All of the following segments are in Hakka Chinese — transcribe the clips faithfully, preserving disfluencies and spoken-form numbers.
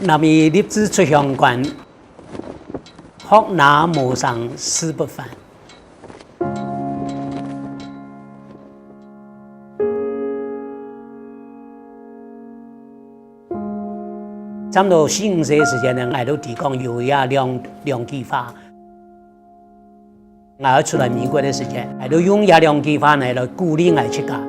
男兒立志出鄉關，學那無聲誓不還。 差毋多四五歲个時間呢，𠊎都知講有這兩、兩句話。𠊎愛出來美國个時間，𠊎都用這兩句話呢來鼓勵𠊎自家。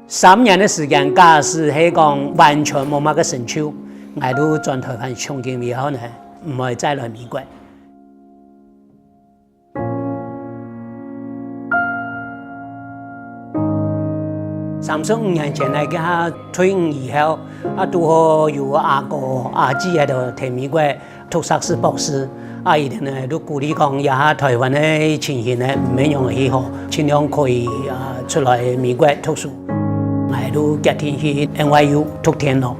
三年个時間，假使係講完全無麼个成就，𠊎都轉臺灣重建以後呢，毋會再來美國。 三十五年前呢，佢下退伍以後，啊，堵好有阿哥、阿姊在該在美國讀碩士、博士，啊，佢等呢，都鼓勵講，這下臺灣个情形呢，毋係恁樣好，盡量可以，啊，出來美國讀書。𠊎都決定去N Y U讀電腦。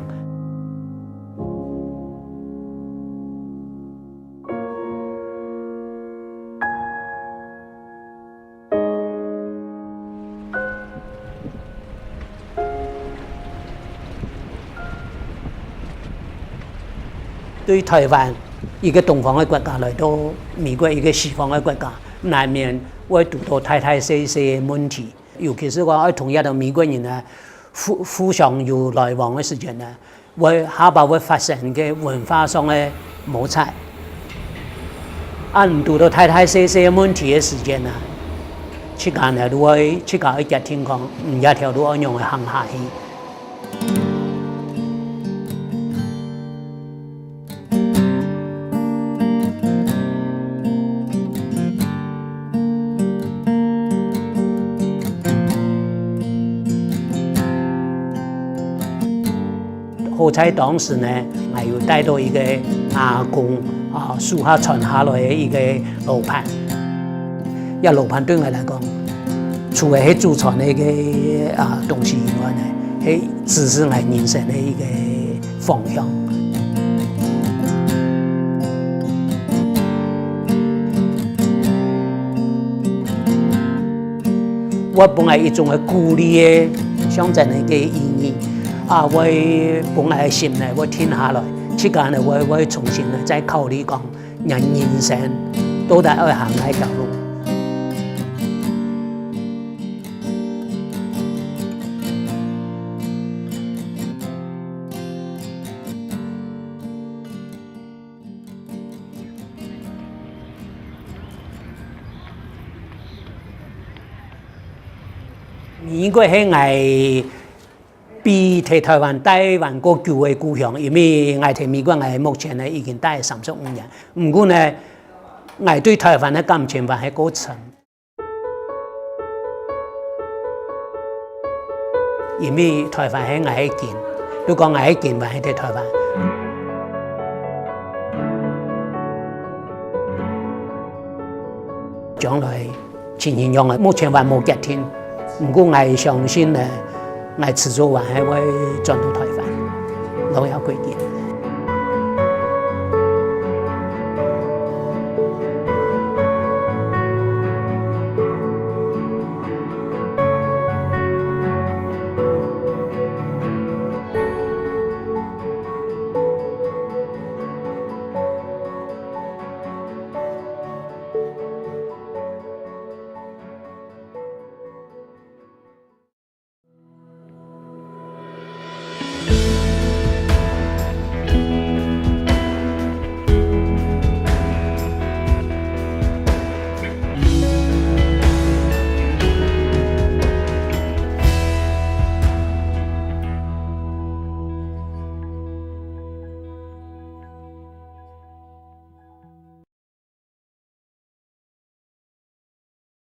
對臺灣一個東方个國家來到美國一個西方个國家，難免會堵到大大細細个問題。尤其係講愛同這兜美國人呢，互、互相有來往个時間呢， 會下把會發生个文化上个摩擦。啊，堵到大大細細个問題个時間啊，自家呢，就會自家會決定講，嗯，這條路愛仰仔行下去。 好在當時呢，𠊎有帶到一個阿公，啊，手下傳下來个一個老盤。這老盤對𠊎來講，除了係祖傳个一個，啊，東西以外呢，係指示𠊎人生个一個方向。 會分𠊎一種个鼓勵个象徵个一個意義，啊，會分𠊎个心呢，會定下來，自家呢，會、會重新呢，再考慮講，人、人生到底愛行哪條路。 美國係𠊎比在臺灣待還過久个故鄉，因為𠊎在美國𠊎目前呢已經待三十五年。毋過呢，𠊎對臺灣个感情還係過深。 因為臺灣係𠊎个根，就講𠊎个根還係在臺灣。將來情形仰仔，目前還無決定，毋過𠊎相信呢，𠊎遲早還係會轉到臺灣，落葉歸根。